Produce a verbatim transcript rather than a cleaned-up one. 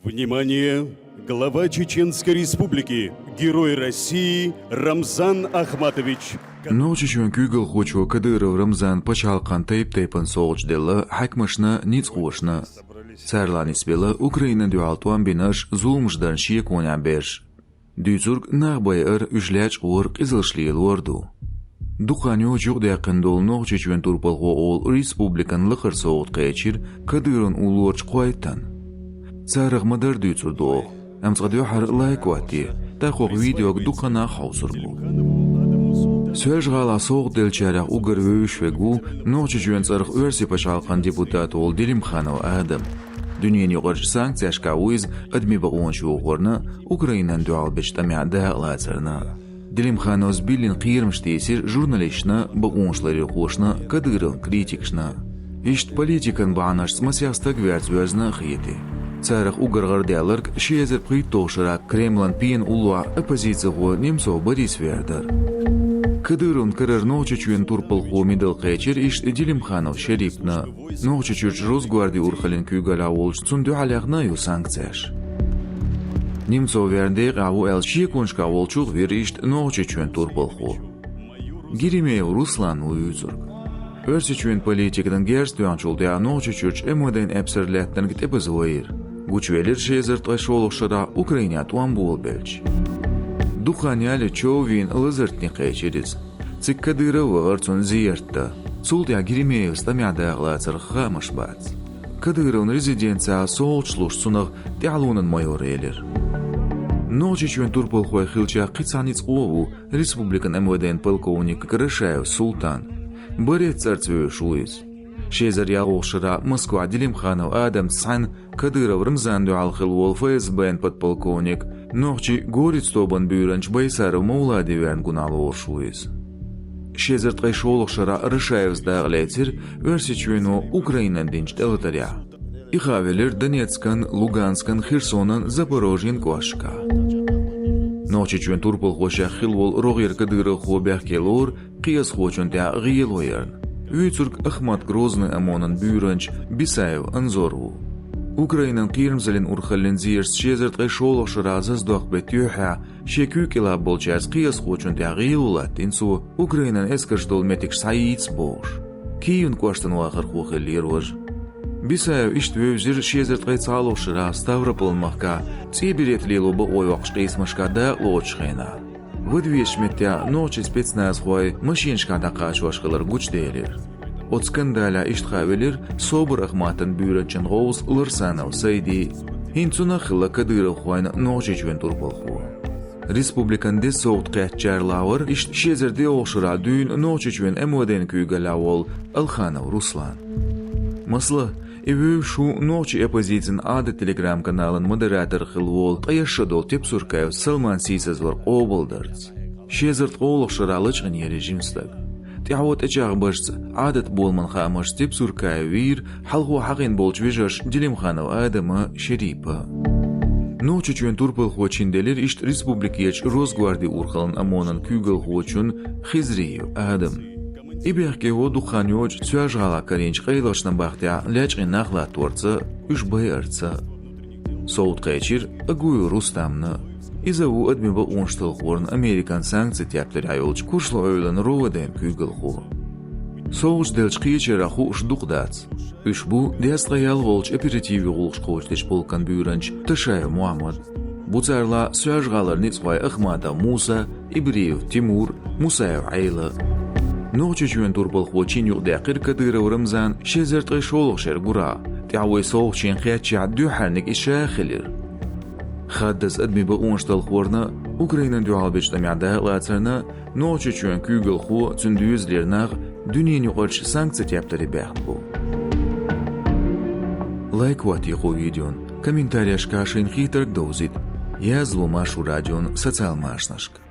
Внимание! Глава Чеченской Республики, Герой России Рамзан Ахматович. Нохчийчоьнан куьйгалхочо Кадыров Рамзана пачхьалкхан тайп-тайпана совгӀаташ делла хьаькамашна, ницкъахошна. Царла нисбелла Украинана дуьхьал тӀом бинарш, зуламаш дарна шеконехь берш. Дуьйцург нах байар, уьш лечкъор, къизалш лелор ду. Дукха хан йоццуш юкъадаьккхина долу Нохчийчоьнан турпалхо олу республикан лакхара совгӀат кхечира Кадыровн уллорчу кхойттана. Царах ма-дарра дуьйцур ду оха, амма цкъа дуьххьара лайк хӀотте, тӀаккха оха видеога дукха нах хьовсур бу. Соьлжа-ГӀалахь совгӀат деллачарех уггар вевзаш верг ву Нохчийчоьнан цӀарах Оьрсийн пачхьалкхан депутат волу Делимханов Адам. Дуьненаюкъарчу санкцешкахь ву иза адамийн бакъонаш йохорна, Украинана дуьхьал бечу тӀамехь дакъалацарна. Делимхановс биллина кхерамаш тийсира журналисташна, бакъонашларъярхошна, Кадыровн критикашна. Иштта политикан бахьанашца масех стаг верца воьзна а хетий. Царах уггар гӀарадаьлларг ши эзар пхийтталгӀачу шарахь Кремлан пенан уллохь оппозицихо Немцов Борис вер дара. Кадыровн карара Нохчийчоьнан турпалхо мидал кхечира иштта Делимханов Шерипна. Нохчийчуьрчу Росгвардин урхаллин куьйгаллехь волчу цунна дуьхьал яьхна а ю санкцеш. Немцов верна декъехь ву аьлла шеконашкахь волчух вира иштта Нохчийчоьнан турпалхо. Геремеев Руслан ву вуьйцург. Оьрсийчоьнан политикана герз тоьхначул тӀаьхьа Нохчийчуьрчу МВД-н эпсар лаьттинарг тӀебаза вайра. Гучувелира ши эзар ткъе шолгӀачу шарахь Украинехь тӀом болабелча. Дукха хан ялийча Чов вийна лазартне кхечира иза. Цига Кадыров вахара цунна зиярт дан. Цул тӀаьхьа Геремеевс тӀамехь дакъалацарх хаамаш бац. Кадыровн резиденцехь совгӀаташ луш цунах тӀаьхьалонан майор элира. Нохчийчоьнан турпалхой хиллачех кхин цхьа ницкъахо а ву республикан МВД-н полковник Грошаев Султан. Борец цӀарца вевзаш ву иза. Ши эзар ялхолгӀачу шарахь Москвахь Делимханов Адамца цхьаьна Кадыров Рамзанна дуьхьал хилла волу ФСБ-н подполковник, нохчийн «Горец» тобанан буьйранча Байсаров Мовлади верна гунахь лоруш ву иза. Ши эзар ткъе шолгӀачу шарахь Рашаевс дакъалецира Оьрсийчоьно Украинана динчу тӀелатарехь. И хаа велира Донецкан, Луганскан, Херсонан, Запорожьен кӀошташкахь. Нохчийчоьнан турпалхошех хилла волу рогӀера кадыровхо бехке лору кхиазхочунна тӀехь гӀело ярна. Вуьйцург Ахмат-Грозный ОМОН-ан буьйранча Бисаев Анзор ву. Украинан кхерамзаллин урхаллин зерашца ши эзар ткъе шолгӀачу шарахь Зазадоккху-беттан юьххьехь шен куьйга кӀелахь болчаьрца кхиазхочунна тӀехь гӀело латтийна цо, Украинан эскарш долу меттигаш схьаийца бохуш. Киевн кӀоштан вахархо хиллера важа. Бисаев иштта вевзира ши эзар ткъе цхьалгӀачу шарахь Ставрополь-махкахь цӀен берет лело бакъо йоккхучу къийсамашкахь дакъалоцучу хенахь. Вада везачу меттехь нохчийн спецназхой машинашкахь дӀакхачош хилар гучуделира. Оцу скандалехь иштта хаа велира СОБР Ахматан буьйранчин гӀовс Ларсанов Сайди. ХӀинца цунах хилла кадыровхойн Нохчийчоьнан турпалхо. Республикан деза совгӀат кхеттачарах вара иштта ши эзар диъолгӀачу шарахь дуьйна Нохчийчоьнан МВД-н куьйгаллехь волу Алханов Руслан. Масала, и вевзаш ву нохчийн оппозицин Ада Telegram-каналан модератор хилла волу ткъе шо долу Тепсуркаев Салман сийсазвар къобалдарца. Ши эзар ткъолгӀачу шарахь лачкъийнера и жима стаг. ТӀаьхьо тӀечӀагӀбаршца, Ӏадат боламан хаамашца Тепсуркаев вийра хьалхо хьахийна болчу вежарша Делимханов Адама, Шерипа. Нохчийчоьнан турпалхочун делира иштта республикерчу Росгвардин урхаллин ОМОН-ан куьйгалхочун Хизриев Адама. И бехке во дукха хан йоццуш Соьлжа-ГӀалахь карийначу къайлагӀчу набахтехь лечкъина нах латторца, уьш байарца. СовгӀат кхечира Агуев Рустамна. Иза ву адамийн бакъонаш талхорна Американ санкцийн тептарехь йолчу Куршло-Эвлан РОВД-н куьйгалхо. СовгӀаташ деллачу кхечарах хууш дукха дац. Уьш бу дезткъе ялхолгӀачу оперативан гӀуллакхаш кхочушдечу полкан буьйранча Ташаев Мухьаммад. Бу царла Соьлжа-ГӀалара ницкъахой Ахматов Муса, Ибриев Тимур, Мусаев Ӏела. Нохчийчоьнан турпалхочун юкъадаьккхира Кадыров Рамзан ши эзар ткъе шолгӀачу шеран гурахь, тӀаьхьо и совгӀат шена кхаьччахь дуьххьарниг иза ша а хилира. Хаддаза адамийн бакъонаш талхорна, Украинана дуьхьал бечу тӀамехь дакъалацарна, Нохчийчоьнан куьйгалхо, цуьнан доьзалера нах дуьненаюкъарчу санкцийн тептаре баьхна бу. Лайк хӀоттае кху видеон, комментарийшкахь шайна хетарг довзийта, язло Маршо радион социал машанашка.